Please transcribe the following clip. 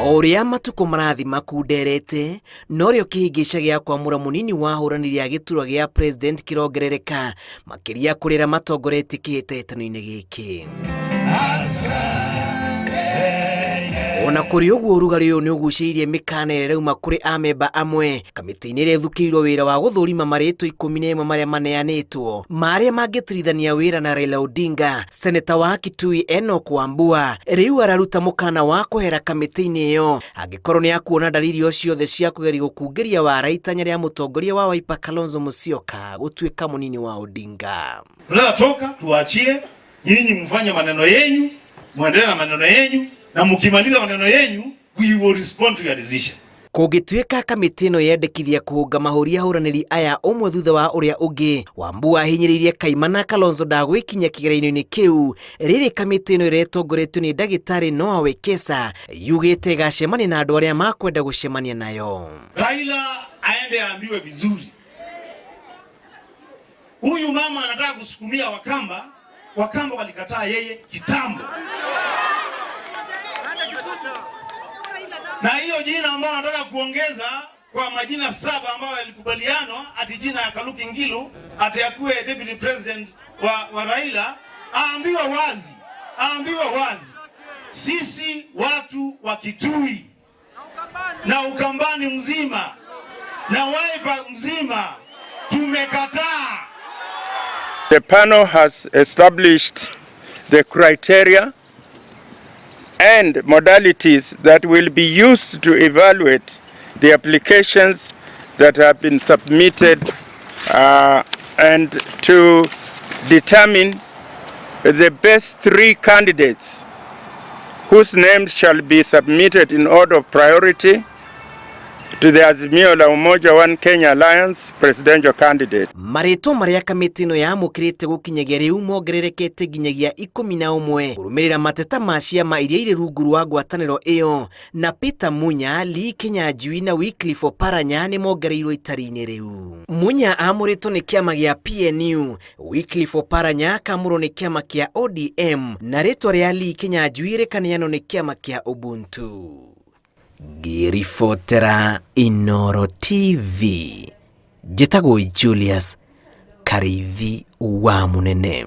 O ũrĩa matukũ marathi makunderete, norĩo kĩhĩngĩca gĩa kwamũra mũnini wa ahũranĩri a gĩturwa gĩa president kĩrongerereka, makĩria kũrĩ arĩa matongoretie kĩhĩtahĩtano-inĩ gĩkĩ. Ona kũrĩ ũguo ũrugarĩ ũyũ nĩ ũgucĩrĩirie mĩkana ĩrĩa ĩrauma kũrĩ amemba amwe kamĩtĩ-inĩ ĩrĩa ĩthukĩirwo wĩra wa gũthũrima marĩtwa 11 marĩa maneanĩtwo ma arĩa mangĩtirithania wĩra na Raila Odinga. Seneta wa Kitui Enoch Wambua rĩu araruta mũkana wa kwehera kamĩtĩ-inĩ ĩyo angĩkorwo nĩ akuona dalili o ciothe cia kũgeria gũkungĩria wara itanya rĩa mũtongoria wa Wiper Kalonzo Musyoka gũtuĩka mũnini wa Odinga. Tunaweza toka tuachie nyinyi mfanye maneno yenyu, muendelee na maneno yenyu, na mkimaliza maneno yenyu we will respond to your decision. Kũngĩtuĩka kamĩtĩ ĩno yendekithia kũhũnga mahũri ahũranĩri aya ũmwe thutha wa ũrĩa ũngĩ, Wambua ahinyĩrĩirie Kaimana Kalonzo ndagwĩkinyia kĩgeranio-inĩ kĩu. Rĩrĩ kamĩtĩ ĩno ĩrĩa ĩtongoretio nĩ ndagĩtarĩ Noah Wekesa yugĩte ĩgacemania na andũ arĩa makwenda gũcemania nayo. Raila aende aambiwe vizuri. Huyu mama anataka kusukumia Wakamba, Wakamba walikataa yeye kitambo. Na hiyo jina ambayo anataka kuongeza kwa majina 7 ambayo yalikubalianwa ati jina ya Kaluki Ngilu ati akuwe deputy president wa Raila, aambiwe wazi, aambiwe wazi. Sisi watu wa Kitui na Ukambani mzima na Wiper mzima tumekataa. The panel has established the criteria and modalities that will be used to evaluate the applications that have been submitted and to determine the best 3 candidates whose names shall be submitted in order of priority to the Azimio la Umoja One Kenya Alliance presidential candidate. Marĩtwa marĩa kamĩtĩ ĩno yamũkĩrĩte gũkinyagia rĩu mongererekete nginyagia 11 kũrũmĩrĩra mateta ma ciama iria irĩ rungu rwa ngwatanĩro ĩyo, na Peter Munya, Lee Kinyanjui na Wycliffe Oparanya nĩ mongereirwo itari-inĩ rĩu. Munya amũrĩtwo nĩ kĩama gĩa PNU, Wycliffe Oparanya akamũrwo nĩ kĩama kĩa ODM, na rĩtwa rĩa Lee Kinyanjui rĩkaneanwo nĩ kĩama kĩa Ubuntu. Ngĩribotera Inooro TV, njĩtagwo Julius Karĩithi wa Mũnene.